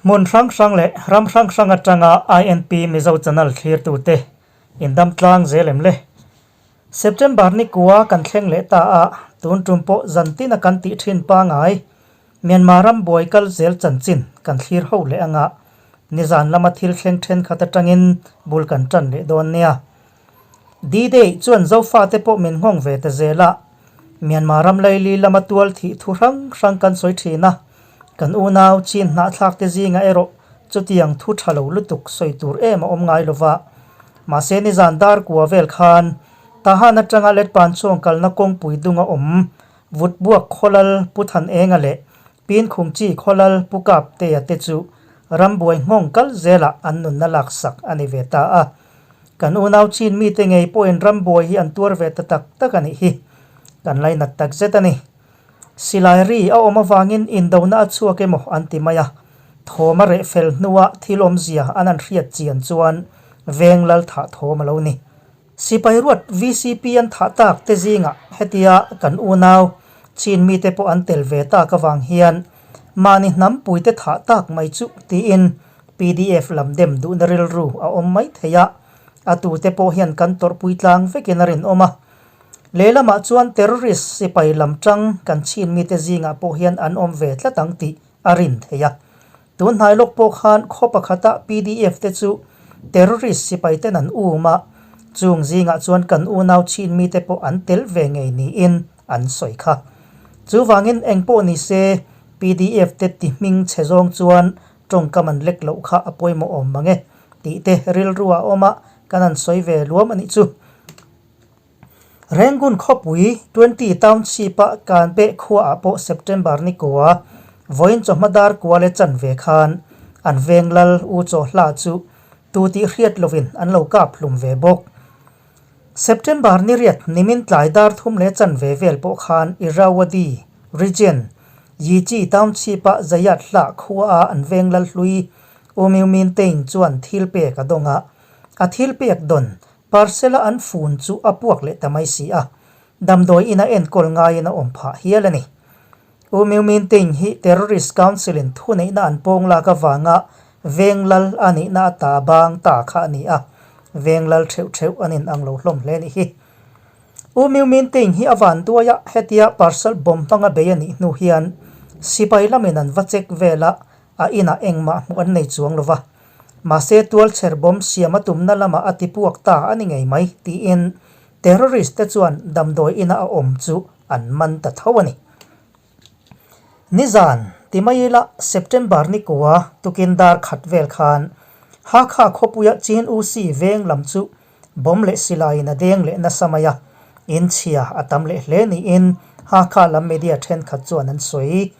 Hmun hrang hrang leh ram hrang hrang atanga INP Mizo Channel thlirtute indam tlang zel em le? September ni kua kan thleng leh ta a, tun tum pawh zantina kan tih thin pangai Myanmar ram buai kal zel chanchin kan thlir ho leh anga nizan lama thil thleng thenkhat atangin bul kan tan leh dawn nia. D-Day chuan Zofate pawh min nghawng ve ta zel a, Myanmar ram laili lama tual thih thu hrang hrang kan sawi thin a, kan unau chin hnahthlak te zingah erawh chutiang thu tha lo lutuk sawi tur em a awm ngai lo va. Mahse nizan dar kua vel khan Tahan atanga Letpan chhuang kalna kawngpui dunga awm Vutbuak Khawlal Pu Than Enga leh Pinkhum Chi Khawlal Pu Kaptea te chu rambuai nghawng kal zelah an nunna laksak a ni ve ta a. Kan unau chin mite ngei pawhin rambuai hi an tuar ve ta tak tak a nih hi. Kan lainat tak zet a ni. Silai ri a awm avangin indona a chhuak emaw an ti mai a. Thawm a reh fel hnua thil awmzia an han hriat chian chuan veng lal thah thawm a lo ni. Sipai ruat VCP an thah tak te zingah hetia kan unau chin mite pawh an tel ve tak avang hian mahni hnampuite thah tak mai chu tiin pdf lam dem duhna rilru a awm mai thei a, a tute pawh hian kan tawrhpui tlang vekin a rinawm a. Lehlamah chuan terrorist sipai lam tang kan chin mite zingah pawh hian an awm ve tlat ang tih a rin thei a. Tun hnai lawk pawh khan khaw pakhata pdf te chu terrorist sipai ten an um a, chung zingah chuan kan unau chin mite pawh an tel ve ngei niin an sawi kha. Chuvangin eng pawh ni se pdf te ti hming chhe zawng chuan tawngkam an lek loh kha a pawimawh awm mang e tih te rilru a awm a, kan han sawi ve luam a nih chu. Rangoon khawpui 20 Township-a Kanpeh khuaah pawh September ni kua vawiin chawhma dar kua leh chanve khan an veng lal U Chaw Hla chu tu tih hriat lovin an lo kap hlum ve bawk. September ni riat nimin tlai dar thum leh chanve vel pawh khan Irrawaddy Region Yichi Township-a Zayat Hla khuaa an veng lal hlui U Myu Min Tein chuan thil pek a dawng a, a thil pek dawn Parcel-a an fun chu a puak leh ta mai si a, damdawi ina enkawl ngaiin a awm phah hial a ni. U Myu Min Tein hi Terrorist Council-in thuneihna an pawng lak avanga veng lal a nihna a ta bang ta kha a ni a, veng lal theuh theuh an inang lo hlawm hle a nih hi. U Myu Min Tein hi a van duai a, hetia parcel bomb hmanga bei a nih hnu hian sipai lamin an va check vel a, a inah engmah hmuh an nei chuang lo va. Mahse tualchher bomb siam a tumna lamah a tipuak ta a ni ngei mai tiin terrorist te chuan damdawi ina a awm chu an man ta tho a ni. Nizan ti mai ila September ni kua tukin dar khat vel khan Hakha khawpuia Chin UC veng lam chu bomb leh silaiin a deng leh nasa mai a, in chhia a tam leh hle niin Hakha lam media thenkhat chuan an sawi.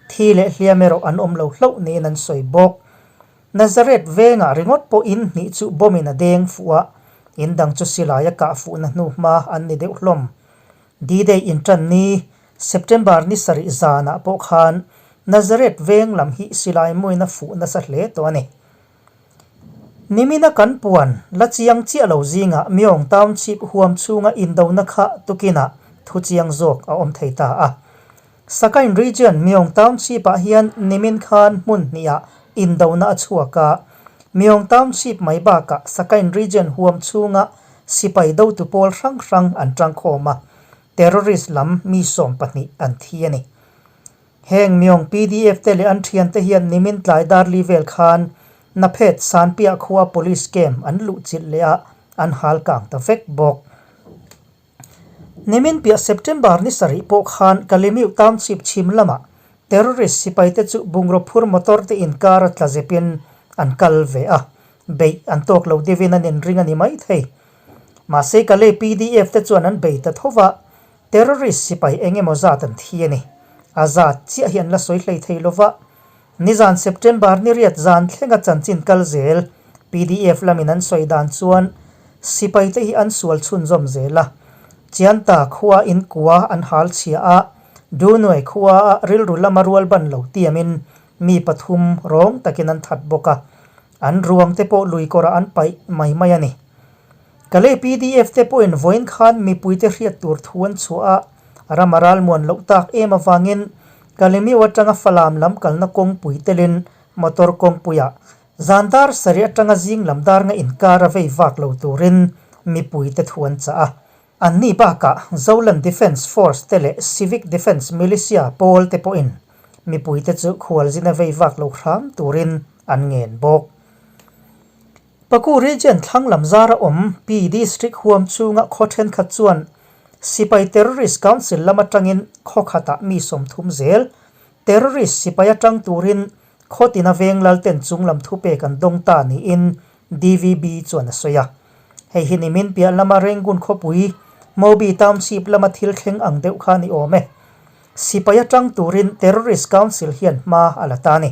Thi leh hliam erawh an awm lo hlauh niin an sawi bawk. Nazareth vengah ringawt pawh in hnih chu bomb in a deng fuh a, in dang chu silai a kah fuhna hnu hma an ni deuh hlawm. D-Day inṭan ni, September ni sarih zanah pawh khan Nazareth veng lam hi silai muin a fuh nasa hle tawh a ni. Nimina kan puan la chiang chiah lo zingah Myong Township huam chhunga indona kha tukinah thu chiang zawk a awm thei ta a. Sakain Region Myong Township-ah hian nimin khan hmun hnihah indona a chhuak a. Myong Township mai bakah Sakain Region huam chhunga sipai dotu pawl hrang hrang an tangkhawm a, terrorist lam mi 12 an thi a ni. Heng Myong PDF te leh an thiante hian nimin tlai darli vel khan Naphet Sanpiah khua Police Camp an luhchilh leh a, an hal kang ta vek bawk. Nimin piah September ni sarih pawh khan Kalimiu Township chhim lamah terrorist sipaite chu bungraw phur motor te inkar a tla zepin an kal ve a, beih an tawk lo deuhin an inring a ni mai thei. Mahse Kalay pdf te chuan an bei ta tho va, terrorist sipai eng emaw zat an thi a ni. A zat chiah hi an la sawi hlei thei lo va. Nizan September ni riat zan thlenga chanchin kal zel pdf lamin an sawi dan chuan sipaite hi an sual chhunzawm zel a. Chianta khua in kua an hal chhia a, Dunuai khua a rilru lama rual ban lo tiamin mi pathum rawng takin an that bawk a, an ruang te pawh lui kawrah an paih mai mai a ni. Kalay pdf te pawhin vawiin khan mipuite hriat tur thu an chhuah a, ram a ralmuan loh tak em avangin Kalemiu atanga Falam lam kalna kawngpui telin motor kawngpuiah zan dar sarih atanga zing lam dar nga inkar a vei vak lo turin mipuite thu an chah a. Anni bakah Zoland Defence Force te leh Civic Defence Militia pawl te pawhin mipuite chu khualzina vei vak lo hram turin an ngen bawk. Paku Region thlang lam zara awm Pi District huam chhunga khaw thenkhat chuan Sipai Terrorist Council lam atangin khaw khatah mi 30 zel Terrorist sipai atang turin khaw tina veng lalten chung lam thupek an dawng ta niin DVB chuan a sawi a. Hei hi nimin piah lama Rangoon khawpui Hmawbi Township lama thil thleng ang deuh kha ni awm e. Sipai atang turin Terrorist Council hian hma a la ta a ni.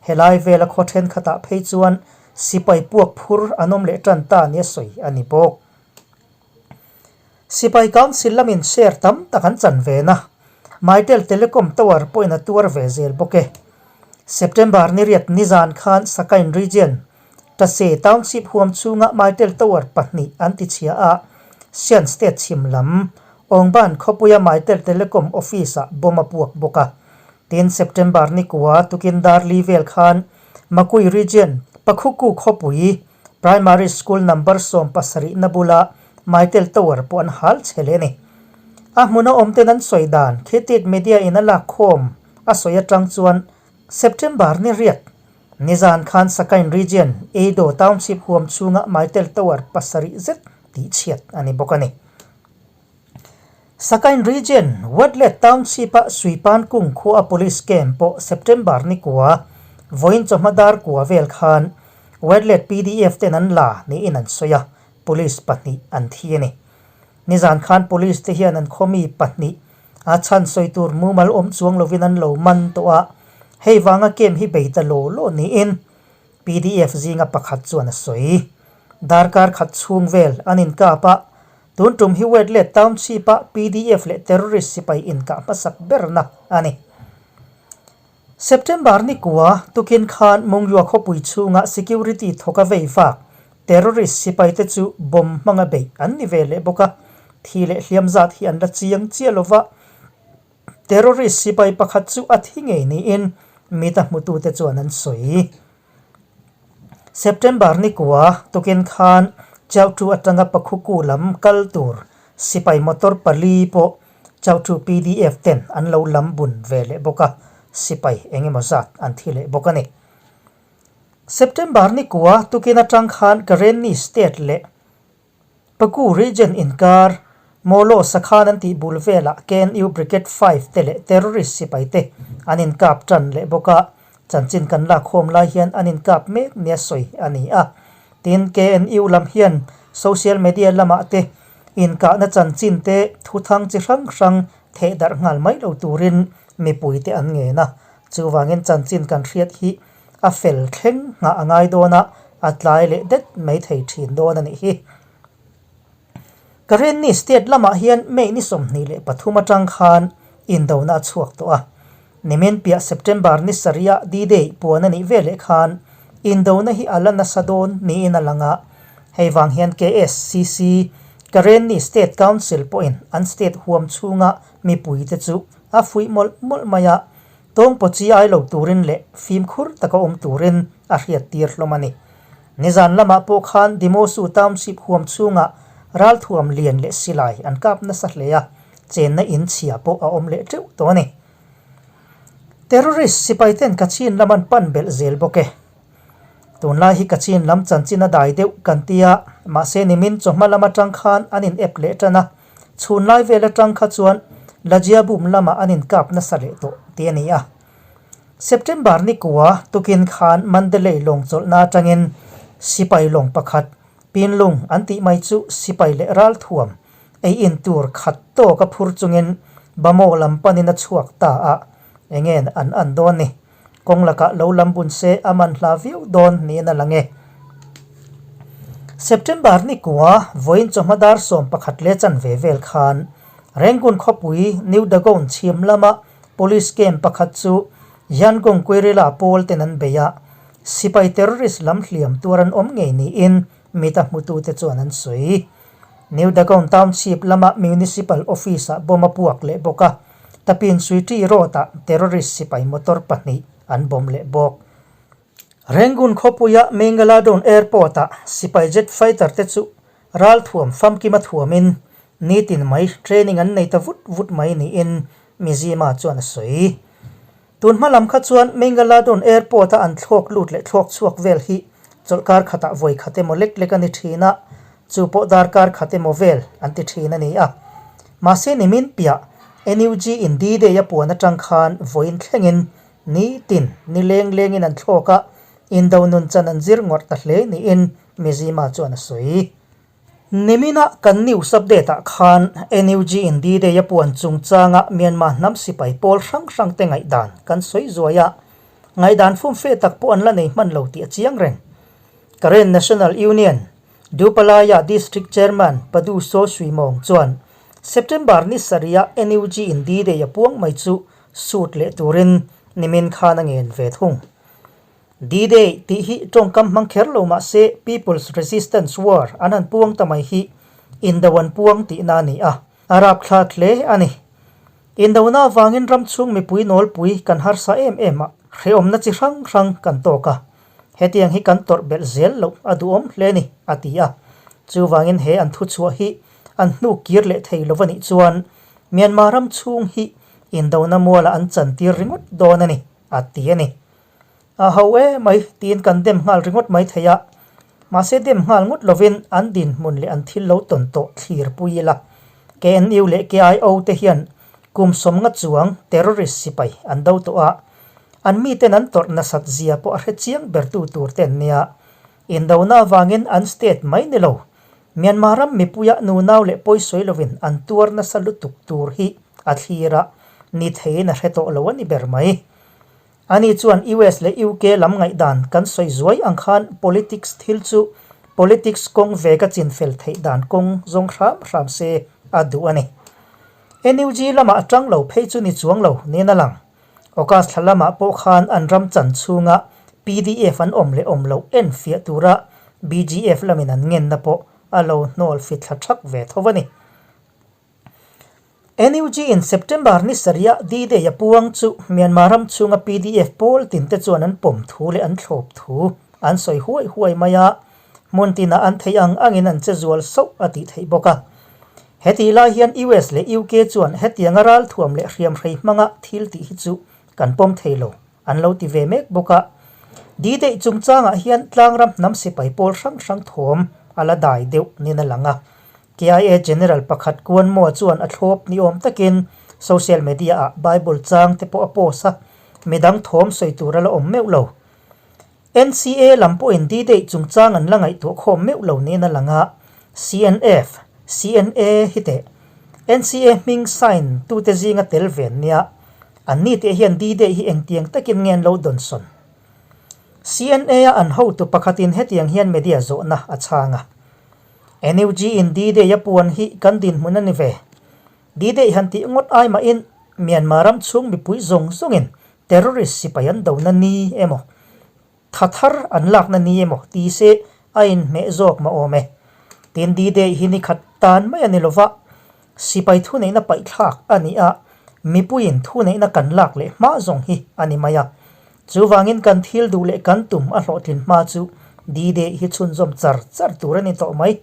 Helai vela khaw thenkhatah phei chuan sipai puak phur an awm leh tan ta nia sawi a ni bawk. Sipai Council lamin share tam tak an chan ve na. Mytel Telecom Tower pawhin a tuar ve zel bawk e. September ni riat nizan khan Sakain Region, Tase Township huam chhunga Mytel Tower pahnih an ti chhia a, Shan State chhim lam, Awngban khawpuia Mytel Telecom Office-ah bomb a puak bawk a. Tin, September ni kua tukin Darli vel khan Makui Region, Pakhuku khawpui, Primary School number 70 na bula Mytel Tower pawh an hal chhe leh a ni. A hmuna awmten an sawi dan Khitit Media in a lak khawm a sawi atang chuan September ni riat nizan khan Sakain Region, Eido Township huam chhunga Mytel Tower pasarih zet tihchhiat a ni bawk a ni. Sakain Region, Wetlet Township-a Suipan kung khua Police Camp pawh September ni kua, vawiin chawhma dar kua vel khan Wetlet pdf ten an la niin an sawi a, Police pahnih an thi a ni. Nizan khan Police te hian an khawmi pahnih a chhan sawi tur mumal awm chuang lovin an lo man tawh a, hei vanga camp hi bei ta law law niin pdf zinga pakhat chuan a sawi. Darkar khat chhung vel an inkap a, Tun tum hi Wetlet Township-a pdf leh terrorist sipai inkah hmasak berna a ni. September ni kua tukin khan Mungyua khawpui chhunga security thawka vei vak terrorist sipaite chu bomb hmanga beih an ni ve leh bawk a, thi leh hliam zat hi an la chiang chiah lova, terrorist sipai pakhat chu a thi ngei niin mita hmutute chuan an sawi. September ni kua tukin khan Chautu atanga Pakhuku lam kal tur sipai motor pali pawh Chautu pdf ten an lo lam bun ve leh bawk a, sipai eng emaw zat an thi leh bawk a ni. September ni kua tukin atang khan Karenni state leh Paku Region inkar, Molo Sakhan an tih bul velah KNU Brigade 5 te leh terrorist sipai te an inkap tan leh bawk a, chanchin kan lak khawm lai hian an inkap mek nia sawi a ni a. Tin, KNU lam hian social media lamah te inkahna chanchin te thuthang chi hrang hrang theh darh nghal mai lo turin mipui te an ngen a, chuvangin chanchin kan hriat hi A fel thleng nghah a ngai dawn a, a tlai leh det mai thei thin dawn a nih hi. Karenni state lamah hian May ni 23 atang khan indona a chhuak tawh a. Nimin piah September ni sarih-ah D-Day puan a nih veleh khan indona hi a la nasa dawn niin a lang a. Hei vang hian KSCC, Karenni State Council pawhin an state huam chhunga mipuite chu a fuih mawlh mawlh mai a. Tawng pawh chi ai lo turin leh fimkhur taka awm turin a hriattir hlawm a ni. Nizan lamah pawh khan Dimosu Township huam chhungah ralthuam lian leh silai an kap nasa hle a, chenna in chhia pawh a awm leh teuh tawh a ni. Terrorist sipaiten Kachin lam an pan belh zel bawk e. Tunlai hi Kachin lam chanchin a dai deuh kan ti a, mahse nimin chawhma lam atang khan an in ep leh tan a, Chhunlai vel atang kha chuan Lajiabum lamah an inkap nasa leh tawh tih a ni a. September ni kua tukin khan Mandalay lawng chawlhna atangin sipai lawng pakhat, Pinlung an tih mai chu sipai leh ralthuam ei in tur khat tawk a phur chungin Bamaw lam panin a chhuak ta a, enge an an dawn ni. Kawng lakah lo lam bun se a man hla viau dawn niin a lang e. September ni kua vawiin chawhma dar 11 leh chanve vel khan Rangoon khawpui New Dagon chhim lama Police camp pakhat chu Yangon Guerrilla pawl ten an bei a, sipai terrorist lam hliam tuar an awm ngei niin mit a hmutute chuan an sawi. New Dagon Township lama Municipal Office-ah bomb a puak leh bawk a. Tapin Suiti Road-ah terrorist sipai motor pahnih an bomb leh bawk. Rangoon khawpuia Mingaladon Airport-ah sipai jet fighter te chu ralthuam famkima thuamin nitin mai training an nei ta vut vut mai niin Mizzima chuan a sawi. Tun hma lam kha chuan Mingaladon Airport-a an thlawk lut leh thlawk chhuak vel hi chawlhkar khatah vawi khat emaw lek lek a ni thin a, chu pawh darkar khat emaw vel an ti thin a ni a. Mahse nimin piah NUG in D-Day a puan atang khan vawiin thlengin Nitin, ni leng lengin an thlawk a, indo nun chan an zir ngawrh ta hle niin Mizzima chuan a sawi. Nimina kan news update ah khan NUG in D-Day a puan chungchanga Myanmar hnam sipai pawl hrang hrang te ngaihdan kan sawi zuai a, ngaihdan fumfe tak pawh an la nei hman lo tih a chiang reng. Karen National Union, Dupalaya District Chairman Padu Saw Sui Mawng chuan September ni sarih ah NUG in D-Day a puang mai chu Suit leh turin nimin khan a ngen ve thung. D-Day tih hi tawngkam hmang kher lo mah se People's Resistance War an han puang ta mai hi indo an puang tihna a ni a, a rapthlak hle a ni. Indona avangin ram chhung mipui nawlpui kan harsa em em a, hrehawmna chi hrang hrang kan tawk a, hetiang hi kan tawrh belh zel loh a duhawm hle ni, a ti a. Chuvangin he an thuchhuah hi an hnuk kir leh thei lo a nih chuan Myanmar ram chhung hi Indona mualah an chantir ringawt dawn a ni, a ti a ni. A ho e mai tiin kan dem nghal ringawt mai thei a, mahse dem nghal ngawt lovin an dinhmun leh an thil lo tawn tawh thlir pui ila. KNU leh KIO te hian kum sawmnga chuang terrorist sipai an do tawh a, an miten an tawrh nasat zia pawh a hre chiang bertu tur te an nia. Indona avangin an state mai ni lo, Myanmar ram mipuia nunau leh pawisawi lovin an tuar nasa lutuk tur hi a thlir a, ni theiin a hre tawh lo a ni ber mai. Ani chuan US leh UK lam ngaihdan kan sawi zuai ang khan politics thil chu politics kawng ve ka chinfel theih dan kawng zawng hram hram se a duh a ni. NUG lamah a tang lo phei chu ni chuang lo niin a lang. August thla lamah pawh khan an ram chan chhunga pdf an awm leh awm loh en fiah tura BGF lamin an ngenna pawh a lo hnawl fit thla thak ve tho a ni. NUG in September ni sarih D-Day a puang chu Myanmar ram chhunga pdf pawl tinte chuan an pawm thu leh an thlawp thu an sawi huai huai mai a, Hmun tinah an theih ang angin an che zual sauh a tih theih bawk a. Hetih lai hian US leh UK chuan hetianga ralthuam leh hriamhrei hmanga thil tih hi chu kan pawm thei lo an lo ti ve mek bawk a. D-Day chungchangah hian tlangram hnam sipai pawl hrang hrang thawm a la dai deuh nin a lang a. KIA General pakhat Kuan Moa chuan a thlawp ni awm takin social media-ah Bible chang te pawh a post a, midang thawm sawi tur a la awm meuh lo. NCA lam pawhin D-Day chungchang an la ngaihtuah khawm meuh lo niin a lang a, CNF, CNA hi teh NCA hming sign tute zinga tel ve an nia, an ni teh hian D-Day hi engtiang takin nge an lo dawnsawn? CNA a an hotu pakhatin hetiang hian media zawhna a chhang a, NUG in D-Day a puan hi kan dinhmun a ni ve. D-Day han tih ngawt ai mahin Myanmar ram chhung mipui zawng zawngin Terrorist sipai an dona ni emaw, tha thar an lakna ni emaw ti se a inhmeh zawk mah awm e. Tin, D-Day hi ni khat tan mai a ni lova, sipai thuneihna paihthlak a ni a, mipuiin thuneihna kan lak leh hma zawng hi a ni mai a. Chuvangin kan thil duh leh kan tum a hlawhtlin hma chu D-Day hi chhunzawm char char tur a ni tawh mai.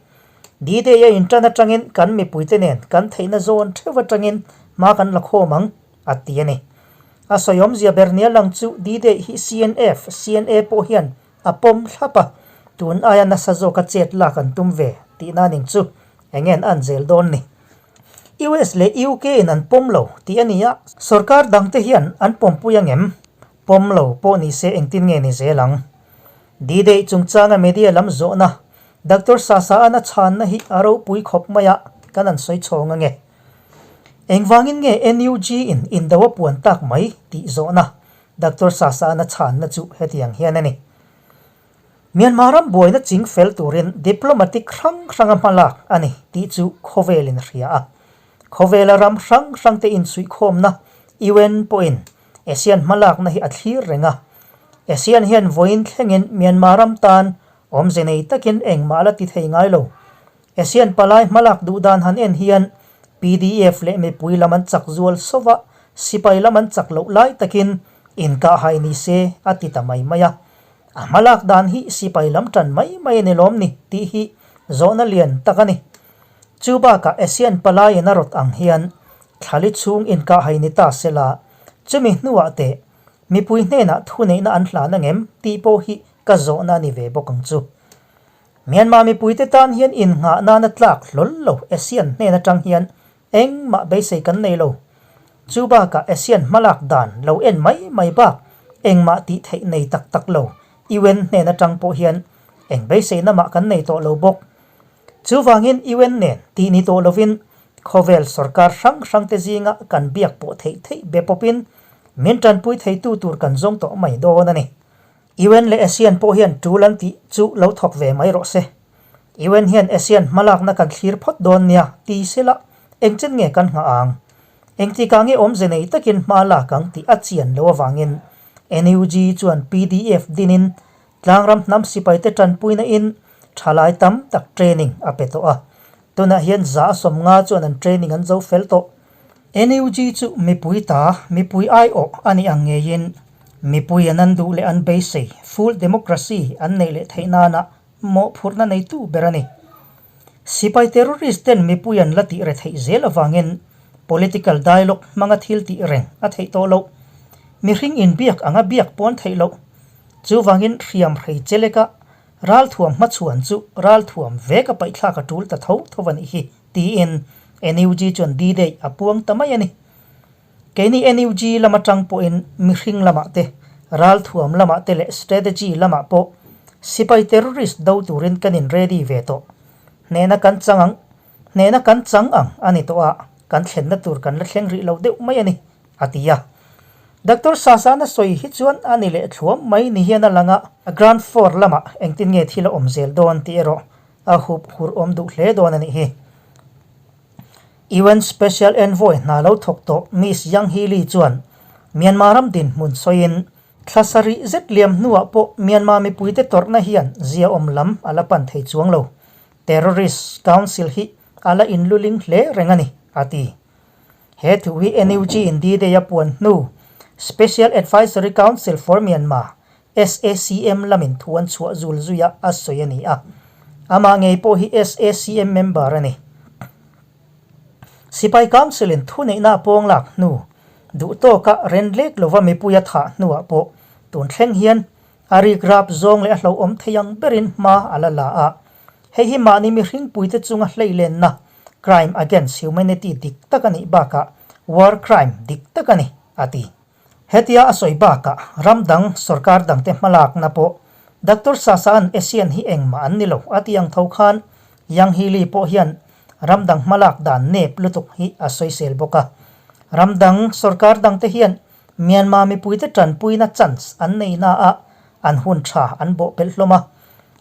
D-Day a intan atangin kan mipuite nen kan theihna zawn theuh atangin hma kan la khawm ang. a ti a ni. A sawi awmzia ber nia lang chu D-Day hi CNF, CNA pawh hian a pawm thlap a, tun aia nasa zawka chet lak an tum ve tihna ning chu eng nge an an zel dawn ni. US leh UK in an pawm lo tih a ni a, sorkar dangte hian an pawmpui angem? Pawm lo pawh ni se engtin nge ni zel ang? D-Day chungchanga media lam zawhna Doctor Sasa-an a chhanna hi a ropui khawp mai a, kan an sawi chhawng ange. Engvangin nge NUG in indo a puan tak mai tih zawhna Doctor Sasana chhanna chu hetiang hian a ni. Myanmar ram buaina ching fel turin diplomatic hrang hranga hmalak a ni tih chu khawvelin a hria a. Khawvela ram hrang hrangte insuihkhawmna UN pawhin ASEAN hmalakna hi a thlir reng a. ASEAN hian vawiin thlengin Myanmar ram tan awmze nei takin engmah la ti thei ngai lo. ASEAN palai hmalak duh dan han en hian pdf leh mipui lam an chak zual sauh a, sipai lam an chak loh lai takin inkah hai ni se a ti ta mai mai a. A hmalak dan hi sipai lam tan mai mai a ni lawm ni tih hi zawhna lian tak a ni. Chu bakah ASEAN palaiin a rawt ang hian thlali chhung inkahhai ni ta se la, chumi hnuah teh mipui hnenah thuneihna an hlan angem tih pawh hi ka zawhna a ni ve bawk ang chu. Myanmar mipuite tan hian innghah nana tlak hlawl lo ASEAN hnen atang hian Engmah beisei kan nei lo. Chu bakah ASEAN hmalak dan lo en mai mai bak engmah tih theih nei tak tak lo UN hnen atang pawh hian eng beiseina mah kan nei tawh lo bawk. Chuvangin UN nen tih ni tawh lovin khawvel sorkar hrang hrangte zinga kan biak pawh theih theih be pawpin min tanpui theitu tur kan zawng tawh mai dawn a ni. UN leh ASEAN pawh hian tul an tih chu lo thawk ve mai rawh se. UN hian ASEAN hmalakna kan thlir phawt dawn nia ti sela engchen nge kan nghah ang? Engtikah nge awmze nei takin hma lak ang tih a chian lo avangin NUG chuan pdf dinin tlangram hnam sipaite tanpuina in thalai tam tak training a pe tawh a. Tunah hian 150 chuan an training an zo fel tawh. NUG chu mipui ta, mipui aiawh a nih ang ngeiin mipui an an duh leh an beisei full democracy an neih leh theih nana mawhphurhna neitu ber a ni. Sipai terrorist ten mipui an la tih re theih zel avangin political dialogue hmanga thil tih reng a theih tawh loh. Mihring inbiak anga biak pawn theih loh. Chuvangin hriam hrei cheleka ralthuam hmachhuan chu ralthuam vek a paihthlak a tul ta tho tho a nih hi tiin NUG chuan D-Day a puang ta mai a ni. Keini NUG lam atang pawhin mihring lamah te, ralthuam lamah te leh strategy lamah pawh sipai terrorist do turin kan in ready ve tawh. Hnehna kan chang ang, hnehna kan chang ang a ni tawh a, kan thlenna tur kan la thleng rih lo deuh mai a ni, a ti a. Doctor Sasana sawi hi chuan a ni leh thluam mai ni hian a lang a, ground floor lamah engtin nge thil a awm zel dawn tih erawh a hup hur awm duh hle dawn a nih hi. UN Special Envoy hna lo thawk tawh Miss Yanghee Lee chuan Myanmar ram dinhmun sawiin, thla sarih zet liam hnuah pawh Myanmar mipuite tawrhna hian ziaawm lam a la pan thei chuang lo. Terrorist Council hi a la inluling hle reng a ni, a ti. He thu hi NUG in D-Day a puan hnu Special Advisory Council for Myanmar, SACM, lamin thu an chhuah zul zuia a sawi a ni a. Amah ngei pawh hi SACM member a ni. Sipai Council-in thuneihna a pawng lak hnu, duh tawka ren lek lova mipui a thah hnuah pawh tun thleng hian a rik rap zawng leh a hlauhawm thei ang berin hma a la la a. Hei hi mahni mihringpuite chunga hleilenna, crime against humanity, dik tak a nih bakah war crime dik tak a ni, a ti. Hetia a sawi bakah ram dang sorkar dangte hmalakna pawh Doctor Sasa-a'n ASEAN hi engmah an ni lo a tih ang tho khan Yanghee Lee pawh hian ram dang hmalak dan nep lutuk hi a sawisel bawk a. Ram dang sorkar dangte hian Myanmar mipuite tanpuina chance an nei na a, an hun tha an bawh pelh hlawm a.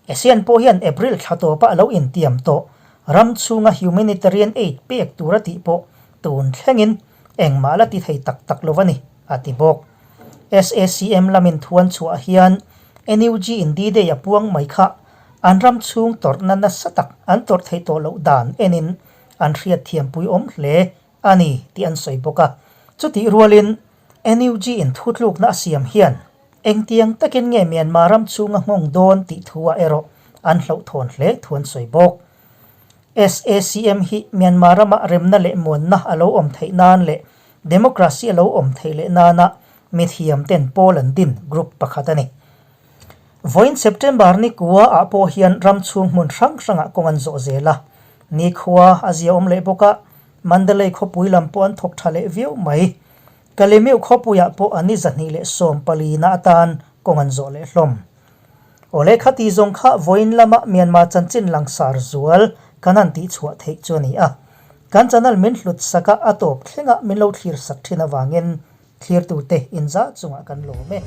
ASEAN pawh hian April thla tawpah a lo intiam tawh ram chhunga humanitarian aid pek tur a tih pawh tun thlengin engmah la ti thei tak tak lo a ni, a ti bawk. SACM lamin thuan chhuah hian NUG in D-Day a puang mai kha an ram chhung tawrhna nasa tak an tawrh theih tawh loh dan enin an hriat thiampui awm hle a ni tih an sawi bawk a. Chutih rualin NUG in thutlukna a siam hian engtiang takin nge Myanmar ram chhunga nghawng dawn tih thu-ah erawh an hlauhthawn hle thu an sawi bawk. SACM hi Myanmar rama remna leh muanna a lo awm theih nan leh democracy a lo awm theih leh nana mithiam ten pawl an din group pakhat a ni. Vawiin September ni kua ah pawh hian ram chhung hmun hrang hrangah kawng an zawh zel a, nikhua a zia awm leh bawk a, Mandalay khawpui lam pawh an thawk tha leh viau mai. Kalemeu khawpuiah pawh a ni 214 na atan kawng an zawh leh hlawm. Awle khati zawng kha vawiin lama Myanmar chanchin langsar zual kan han tihchhuah theih chu a ni a. Kan channel min hlut sak a, a tawp thlengah min lo thlir sak thin avangin thlirtute inzah chungah kan lawm e.